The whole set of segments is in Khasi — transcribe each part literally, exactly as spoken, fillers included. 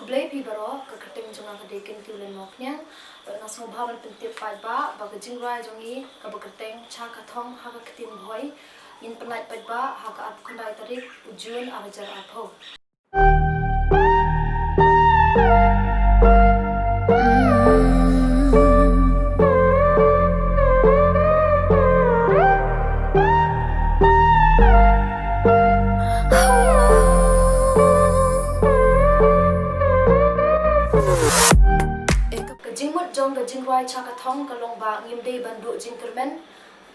Khublei phi baroh, ka kyrteng jong nga ka dei Kyntiew Lynmawkhniang. Bad nga sngewbha ban pyntip paidbah ba ka jingrwai jong ngi kaba kyrteng Cha Ka Thong ha ka ktien Bhoi ngin pynlait paidbah ha ka arphew khyndai tarik u Jun ar hajar arphew. Ka jingmut jong ka jingrwai Cha Ka Thong ka long ba ngim dei ban duh jingkyrmen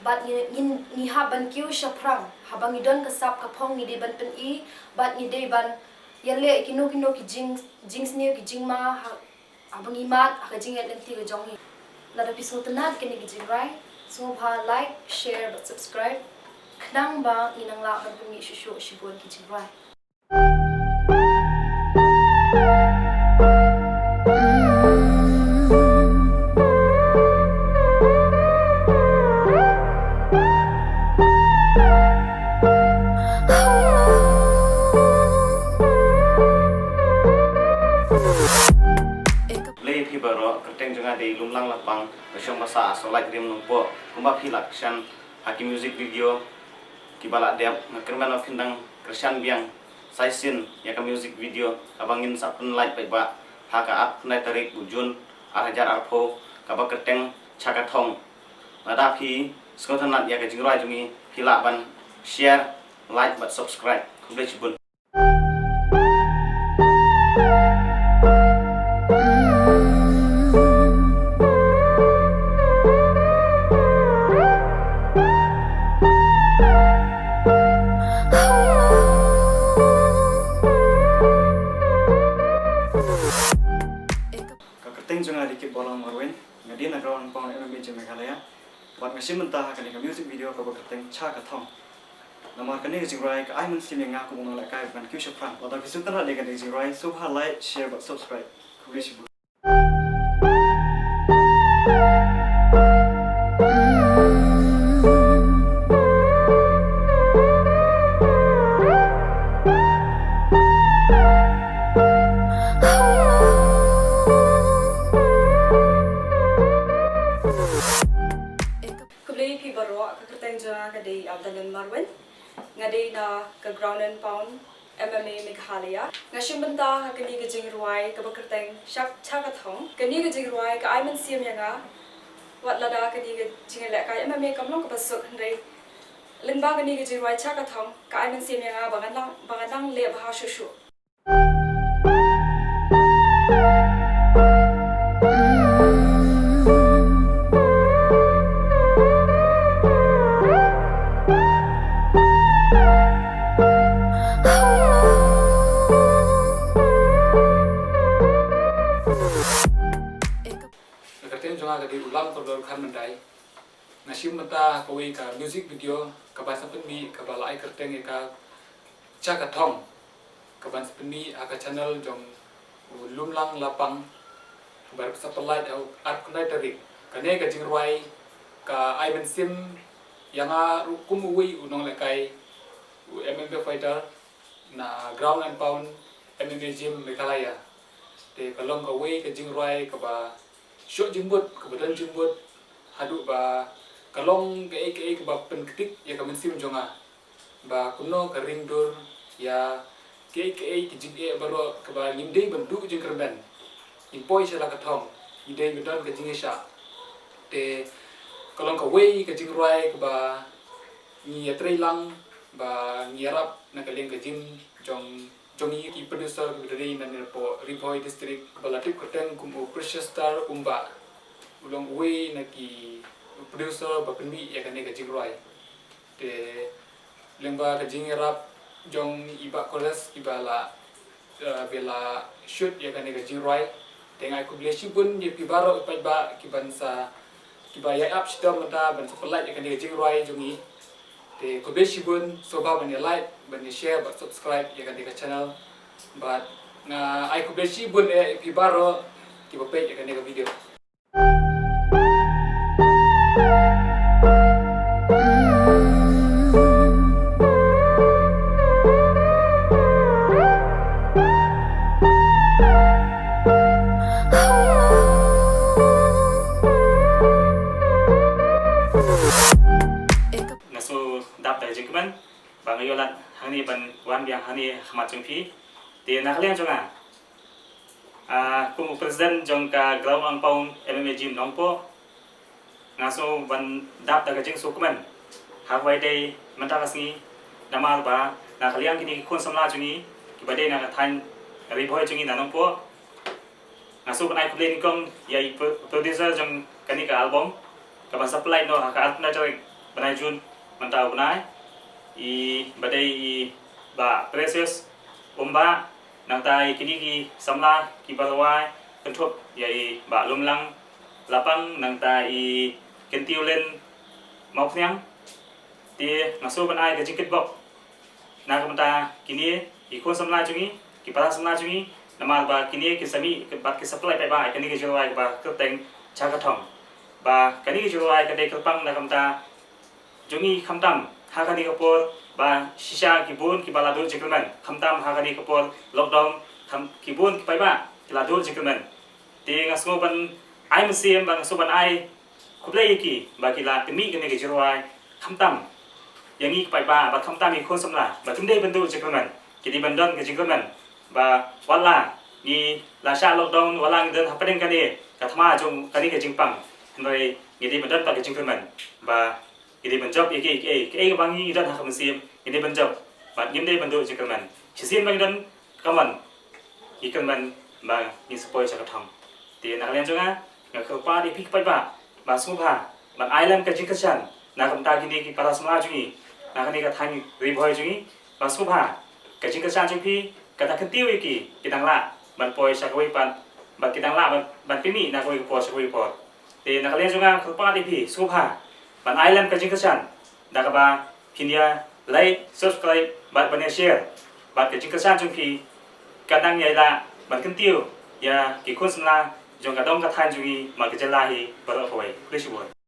bad ngi, ngi, ngi hap ban kiew shaphrang haba ngi don ka sap ka phong, ngi dei ban pyni bad ngi dei ban ïaleh kino kino ki jing, jingsniew, ki jingma ha, haba ngi mad ha ka jingïaid lynti ka jong ngi. Lada phi sngewtynnad kane ka jingrwai, sngewbha like, share bad subscribe khnang ba ngin nang lah ban pynmih shuh shuh shibun ki jingrwai. Khublei phi baroh, kyrteng jong nga dei Lumlang Lapang, ka shong basa Sawlai Rim Nongpoh. Kumba phi la kyrshan ha ki music video kiba la dep, nga kyrmen ba phin dang kyrshan biang sa shisien ïa ka music video kaba ngin sa pynlait paidbah ha ka arphew khyndai tarik u Jun ar hajar arphew, kaba kyrteng Cha Ka Thong. Lada phi sngewtynnad ïa ka jingrwai jong ngi, phi lah ban share, like bad subscribe. Khublei shibun. Ka kyrteng jong nga dei Kitborlang Marwein, nga dei na ground and pound M M A Gym Meghalaya. Bad nga shim bynta ha kane ka music video kaba kyrteng Cha Ka Thong. Namar kane ka jingrwai ka ai mynsiem ïa nga kum u nonglehkai ban kiew shaphrang. Lada phi sngewtynnad ïa kane ka jingrwai, sngewbha like, share bad subscribe. Khublei shibun. Khublei phi baroh, ka kyrteng jong nga ka dei Abdalin Marwin. Nga dei na ka ground and pound M M A Meghalaya. Nga shim bynta ha kane ka jingrwai kaba kyrteng Cha Ka Thong. Kane ka jingrwai ka ai mynsiem ïa nga. Wat lada kane ka jingïalehkai M M A kam long kaba suk, hynrei lyngba kane ka jingrwai Cha Ka Thong ka ai mynsiem ïa nga ba ngan nang, ba ngan nang leh bha shuh shuh. Ka kyrteng jong nga ka dei U Lam Kordor Kharmyntoi. Nga shim bynta ha kawei ka music video kaban sa pynmih, kaba la ai kyrteng ïa ka Cha Ka Thong, kaban sa pynmih ha ka channel jong u Lumlang Lapang, kaba sa pynlait ha u arphew khyndai tarik. Kane ka jingrwai ka ai mynsiem ïa nga ruh kum uwei u nonglehkai, u M M A fighter na ground and pound M M A Gym Meghalaya. Te ka long kawei ka jingrwai kaba shoh jingmut, kaba don jingmut, haduh ba ka long kaei kaei kaba pynktik ïa ka mynsiem jong nga, ba kumno ka ring dur ïa kaei kaei ki jingeh baroh kaba ngim dei ban duh jingkyrmen. Ngin poi sha la ka thong, ngi dei ban don ka jingïasyllok. Te ka long kawei ka jingrwai kaba ngi ïatrei lang ba ngi ïarap na ka liang ka jing jong jong ngi ki producer kiba dei na ne hapoh Ri Bhoi District, kaba la tip kyrteng kum u Precious Star Umbah. U long uwei na ki producer ba pynmih ïa kane ka jingrwai. Te lyngba ka jingïarap jong i Bah Koles kiba la, eh, ba la shoot ïa kane ka jingrwai. Te nga ai khublei shibun ïa phi baroh, i paidbah kiban sa, kiba ïa ap shitom mynta ban sa pynlait ïa kane ka jingrwai jong ngi. Te khublei shibun, sngewbha ban ïa like, ban ïa share bad subscribe ïa kane ka channel. Bad nga ai khublei shibun ïa phi baroh kiba peit ïa kane ka video. Nga shu dap da ka jingkmen ba nga ïoh lad hangne ban wan biang hangne ha khmat jong phi. Te na ka liang jong nga, ah, kum u president jong ka Grau Angpau M M A Gym Nongpoh, nga shu ban dap da ka jingsngewkmen ha kaba ïadei mynta ka sngi, namar ba na ka liang kine ki khun samla jong ngi kiba dei na ka thaiñ Ri Bhoi jong ngi na Nongpoh, nga shu ban ai khublei nyngkong ïa i pro-, producer jong kane ka album, kaban sa pynlait noh ha ka arphew tarik bnai Jun mynta u bnai, i ba dei i Bah Precious Umbah, nangta ïa kine ki samla kiba rwai kynthup ïa i Bah Lumlang Lapang, nangta i Kyntiewlen Mawphniang. Te nga shu ban ai ka jingkitbok na ka bynta kine ki khun samla jong ngi, ki para samla jong ngi, namar ba kine ki sa mih bad ki sa pynlait paidbah ïa kane ka jingrwai kaba kyrteng Chaka Thong. Ba kane ka jingrwai ka dei kyrpang na ka bynta jong ngi khamtam ha kane ka por ba shisha ki bun kiba la duh jingkyrmen, khamtam ha kane ka por lockdown, kham, ki bun ki paidbah ki la duh jingkyrmen. Te nga sngew ban ai mynsiem, ba nga sngew ban ai khublei ïa ki ba ki la pynmih kane ka jingrwai khamtam ïa ngi ki paidbah bad khamtam ïa ki khun samla ba kim dei ban duh jingkyrmen, ki dei ban don ka jingkyrmen. Ba wat la ngi la shah lockdown, wat la ngi don hapdeng kane ka thma jong kane ka jingpang, hynrei ngi dei ban don pat ka jingkyrmen ba ngi dei ban jop ïa kiei kiei, kiei ba ngi don ha ka mynsiem ngi dei ban jop bad ngim dei ban duh jingkyrmen. Shisien ba ngi don ka mon, ngi kyrmen ba ngin sa poi sha ka thong. Te na ka liang jong nga, nga kyrpad ïa phi ki paidbah ba sngewbha ban ai lem ka jingkyrshan na ka bynta kine ki para samla jong ngi na kane ka thaiñ Ri Bhoi jong ngi, ba sngewbha ka jingkyrshan jong phi ka da kyntiew ïa ki, ki dang lah ban poi sha kawei pat, ba ki dang lah ban, ban pynmih na kawei ka por sha kawei ka por. Te na ka liang jong nga kyrpad ïa phi sngewbha ban ai lem ka jingkyrshan da kaba phin ïa like, subscribe bad ban ïa share, bad ka jingkyrshan jong phi ka dang ïa lah ban kyntiew ïa ki khun samla jong ka dong ka thaiñ jong ngi bad ka jylla hi baroh kawei. Khublei shibun.